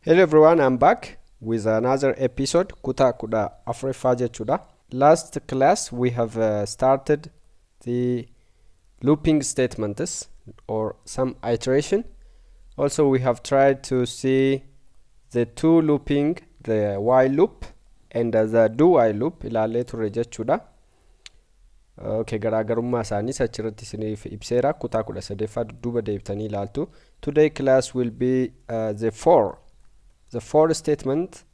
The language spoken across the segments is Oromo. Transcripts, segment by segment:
Hello everyone, I'm back with another episode, kutaa 14ffaa jechuudha. Last class we have started the looping statements or some iteration. Also we have tried to see the two looping, the while loop and the do while loop ilaallee turre jechuudha. Okay, garaagarummaa isaaniis achirratti isiniif ibseera, kutaa 13ffaa dudduuba deebitanii ilaaltu. Today class will be the for statement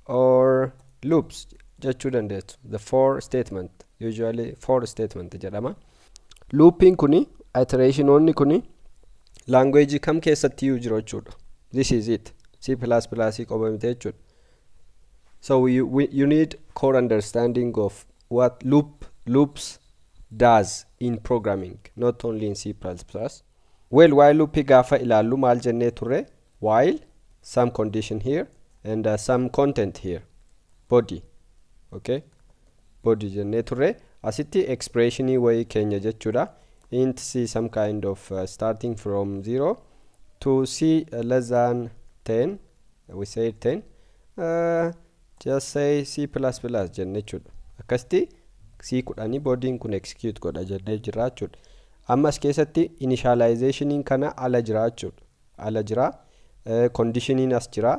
or loops jechuu dandeessu. The for statement, usually for statement jedhama. Looping kuni, iterationoonni kuni language kam keessatti iyyuu jiru jechuudha. This is it. C++ qofa miti jechuudha. So you need core understanding of what loops does in programming, not only in C++. Well, while loop gaafa ilaallu maal jennee turre? While some condition here and some content here, body, okay, body jennee turre. Asitti expressionii wayii keenya jechuudha. Int c, some kind of starting from 0 to c less than 10, we say 10, just say c plus plus jenne jechuudha. Akkasitti c 10 bodyiin kun execute godha jennee jira jechuudha. Amma as keessatti initializationiin kana ala jira jechuudha. Ala jira, conditioniin as jira,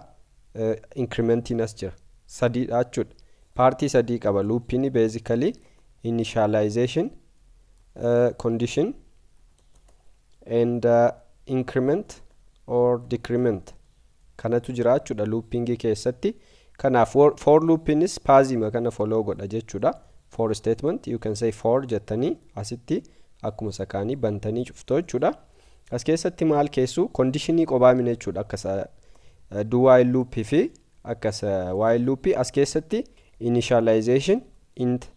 incrementiin as jira, sadiidha jechuudha. Partii sadii qaba loopiin basically: initialization, condition and increment or decrement kanatu jira jechuudha loopingii keessatti. Kanaaf for loopiinis pathiima kana follow godha jechuudha. For statement, you can say for jettanii asitti akkuma sakaanii bantanii cuftoo jechuudha. As keessatti maal keessu? Conditionii qobaa mine jechuudha. Akka do while loopii fi akkas while loopii as keessatti initialization int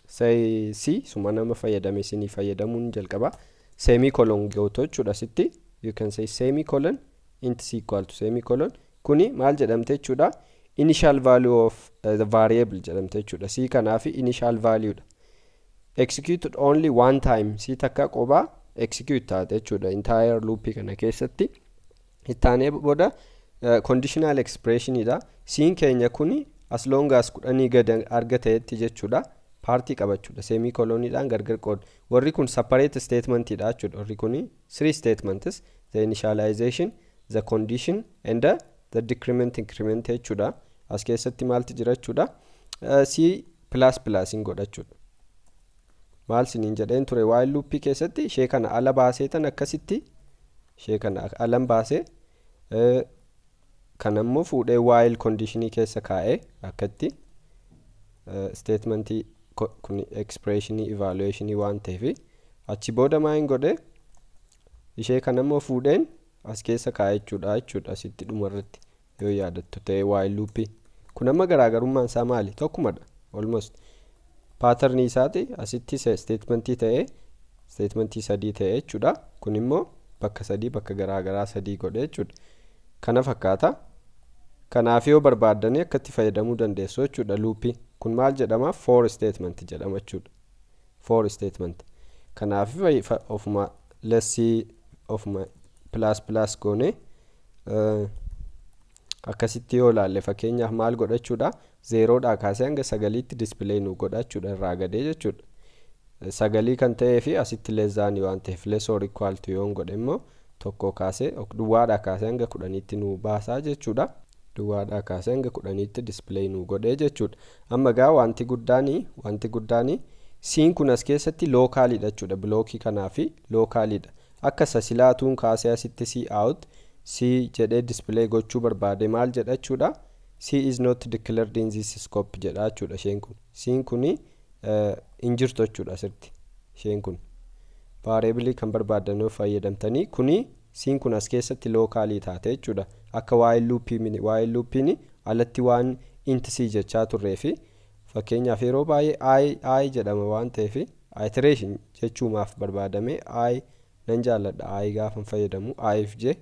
say c suma nama fayyadame isinii fayyadamuun jalqaba, semicolon gootu jechuudha. Asitti you can say semicolon, int c equal to semicolon. Kuni maal jedhamte jechuudha? Initial value of the variable jedhamte jechuudha. C kanaaf initial value dha. Executed only one time, c takka qobaa execute taate jechuudha entire loopii kana keessatti. Ittaanee booda conditional expression dha. C'n keenya kuni as long as 10 gad argateetti jechuudha. Partii qabachuudha, semicoloniidhaan gargar qoodu. Warri kun separate statement dha jechuudha. Warri kuni three statements: the initialization, the condition and the decrement, increment jechuudha. As keessatti maaltu jira jechuudha? C plus plus hin godha jechuudha. Maal siniin jedheen ture? While loopii keessatti ishee kana ala baasee tan akkasitti ishee kana alan baasee, kan ammoo fuudhee while conditionii keessa kaa'ee akkatti statementii kun expressionii evaluationii waan ta'eef, achi booda maa hin godhe? Ishee kan ammoo fuudheen as keessa kaa'ee jechuudha. Asitti dhumarratti yoo yaadattu ta'e, while loopii kun amma garaagarummaan isaa maali? Tokkumadha almost patternii isaati. Asitti statementii ta'ee, statementii sadii ta'e jechuudha. Kun immoo bakka sadii, bakka garaagaraa sadii godhe jechuudha. Kana fakkaata. Kanaaf yoo barbaaddanii akkatti fayyadamuu dandeessu jechuudha. Loopii kun maal jedhama? For statement jedhama jechuudha, for statement. Kanaaf ofuma lessii ofuma plus plus goone akkasitti yoo ilaalle, fakkeenyaaf maal godha jechuudha? Zeroodhaa kaasee hanga sagaliitti display nu godha jechuudha, irraa gadee jechuudha. Sagalii kan ta'ee fi asitti less thanii waan ta'eef, less or equal to yoon godhe immoo, tokko kaasee, duwwaadhaa kaasee hanga 10tti nu baasaa jechuudha. Duwwaadhaa kaasee hanga 10tti display nu godhee jechuudha. Amma gaa wanti guddaani C'n kun as keessatti localiidha jechuudha. Blockii kanaa fi localiidha. Akka sasilaatuun kaasee asitti c out c jedhee display gochuu barbaade, maal jedha jechuudha? "C is not declared in this scope" jedha jechuudha. Isheen kun, C'n kuni hin jirtu jechuudha asirratti. Isheen kun variableii kan barbaadan yoo fayyadamtanii, kuni C'n kun as keessatti localii taate jechuudha. Akka while loopii, while loopiin alatti waan int c jechaa turree fi fakkeenyaaf yeroo baay'ee i i jedhama waan ta'eef, iteration jechuumaaf barbaadame. I nan jaalladha i gaafan fayyadamu, i f j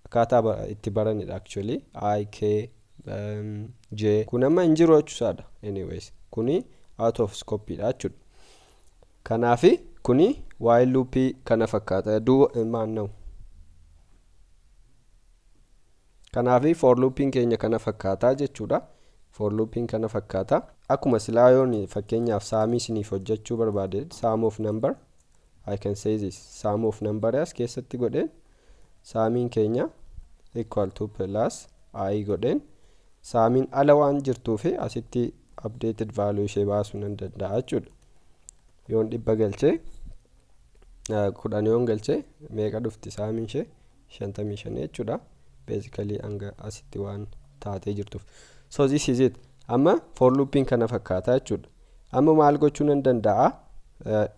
akkaataa itti baranidha actually. I, k, j kun amma hin jiru jechuusaadha. Anyways, kuni out of scope dha jechuudha. Kanaafi kuni while loopii kana fakkaata. Maanna'u Kanaafi for loopiin keenya kana fakkaataa jechuudha. For loopiin kana fakkaata. Akkuma silaa yoon fakkeenyaaf sumii isiniif hojjechuu barbaade, sum of number, I can say this sum of number as keessatti godheen, sumiin keenya equal to plus i godheen, sumiin ala waan jirtuufi asitti updated value ishee baasuu nan danda'a jechuudha. Yoon 100 galchee, 10 yoon galchee, meeqa dhufti sumiin ishee? 55 jechuudha. Basically hanga asitti waan taatee jirtuuf. So this is it. Amma for loopiin kana fakkaata jechuudha. Amma maal gochuu nan danda'a?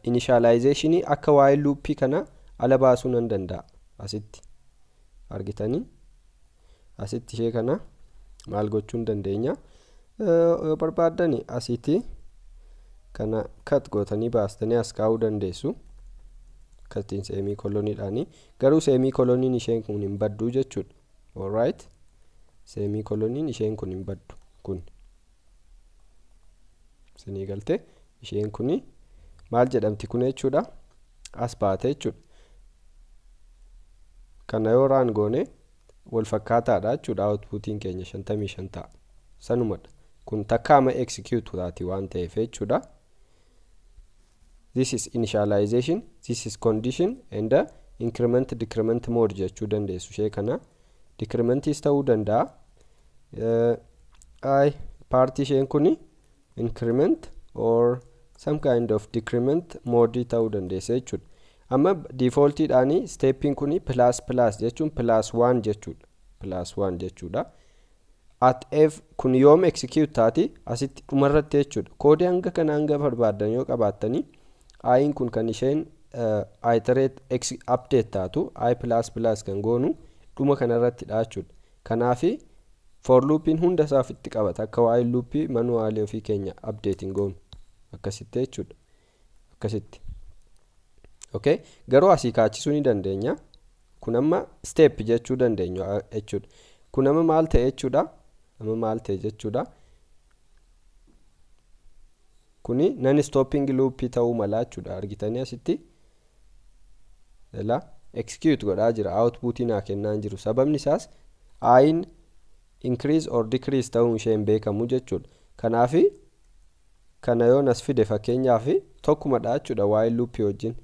Initializationii akka waa'ee loopii kana ala baasuu nan danda'a. Asitti argitanii, asitti ishee kana maal gochuu hin dandeenya? Yoo barbaaddani asitti kana cut gootanii baastanii as kaa'uu dandeessu. Akkasitiin semicoloniidhaani. Garuu semicoloniin isheen kun hin badduu jechuudha. Alright, semicoloniin isheen kun hin baddu. Kun sinii galte? Isheen kuni maal jedhamti kun jechuudha? As baate jechuudha. Kana yoo run goone wal fakkaataadha jechuudha. Outputiin keenya 55 ta'a. Sanumadha kun, takkaama execute taati waan ta'eef jechuudha. This is initialization, this is condition and the increment decrement mode jechuu dandeessu. Ishee kana decrementis ta'uu danda'a. I partii isheen kuni increment or some kind of decrement mode ta'uu dandeessa jechuudha. Amma defaultiidhaani steppiin kuni plus plus jechuun plus 1 jechuudha, plus 1 jechuudha. At f kun yoom execute taati? Asitti dhumarratti jechuudha. Koodii hanga kana hanga barbaaddan yoo qabaattanii, i'n kun kan isheen iterate update taatu, i plus plus kan goonu dhuma kanarrattidha jechuudha. Kanaafi for loopiin hunda isaa ofitti qabata. Akka waa'ee loopii manualii ofii keenya update hin goonu akkasitti jechuudha, akkasitti. Okay, garuu asii kaachisuu ni dandeenya. Kun amma step jechuu dandeenya jechuudha. Kun amma maal ta'e jechuudha? Amma maal ta'e jechuudha? Kuni non stopping loopii ta'uu mala jechuudha. Argitanii, asitti ila execute godhaa jira, outputii naa kennaa jiru. Sababni isaas i'n increase or decrease ta'uun ishee hin beekamu jechuudha. Kanaafi kana yoon as fide, fakkeenyaaf, tokkumadha jechuudha waa'ee loopii wajjin.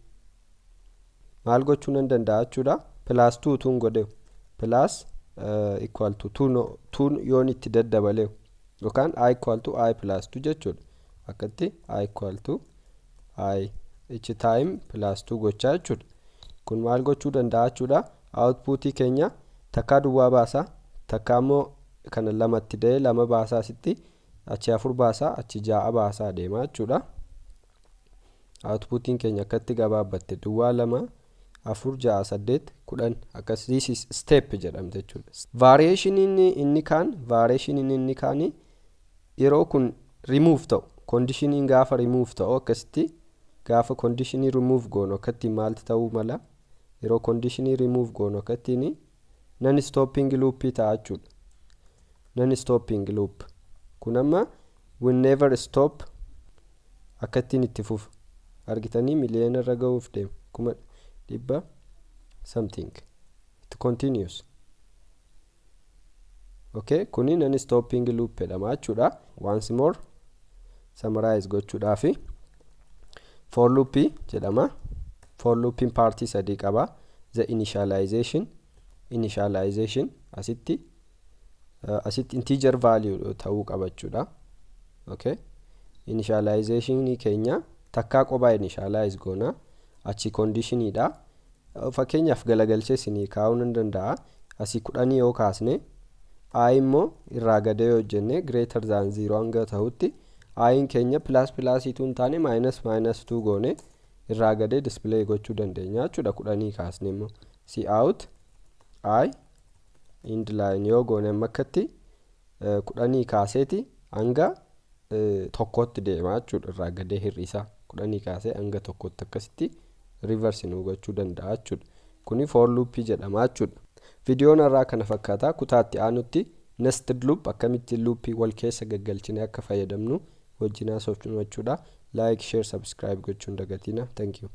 Maal gochuu nan danda'a jechuudha? Plus 2 tun godhew, plus equal to 2 yoon itti daddabaleew, yookaan i equal to i plus 2 jechuudha. Akkatti i equal to i each time plus 2 gochaa jechuudha. Kun maal gochuu danda'a jechuudha? Outputii keenya takkaa duwwaa baasaa, takkaa immoo kana lamatti da'ee lama baasaa, asitti achi afur baasaa, achi ja'a baasaa deemaa jechuudha. Outputiin keenya akkatti gabaabbatte: duwwaa, lama, afur, ja'a, saddeet, 10. Akkas, this is step jedhamte jechuudha. Variationiin inni kaani yeroo kun remove ta'u, conditioniin gaafa remove ta'u, akkasitti gaafa conditionii remove goonu akkatti maalti ta'uu mala? Yeroo conditionii remove goonu akkattiin non stopping loopii ta'a jechuudha. Non stopping loop kun amma will never stop, akkattiin itti fufa. Argitanii, miliyoona irra ga'uuf deema, 100,000 something. It continues. Okay, kuni non stopping loop jedhama jechuudha. Once more summarize gochuudhaafi, for loopii jedhama. For loopiin partii sadii qaba. The initialization, initialization asitti integer value ta'uu qaba jechuudha. Okay, initialization keenya takkaa qophaa initialize goona. Achi conditioniidha. Fakkeenyaaf galagalchee isinii kaa'uu nan danda'a. Asii 10 yoo kaasne, i immoo irraa gadee yoo hojjenne, greater than 0 hanga ta'utti, i'n keenya plus plusiitu hin taane, minus minus 2 goone irraa gadee display gochuu dandeenya jechuudha. 10 kaasne immoo cout i end line yoo goone, amma akkatti 10 kaaseeti hanga tokkotti deema jechuudha. Irraa gadee hir'isaa, 10 kaasee hanga tokkotti akkasitti reverse nu gochuu danda'a jechuudha. Kuni for loopii jedhama jechuudha. Viidiyoon irraa kana fakkaata. Kutaatti aanutti nested loop, akkamitti loopii wal keessa gaggalchine akka fayyadamnu wajjin haasofnu jechuudha. Like, share, subscribe gochuun dagatina. Thank you.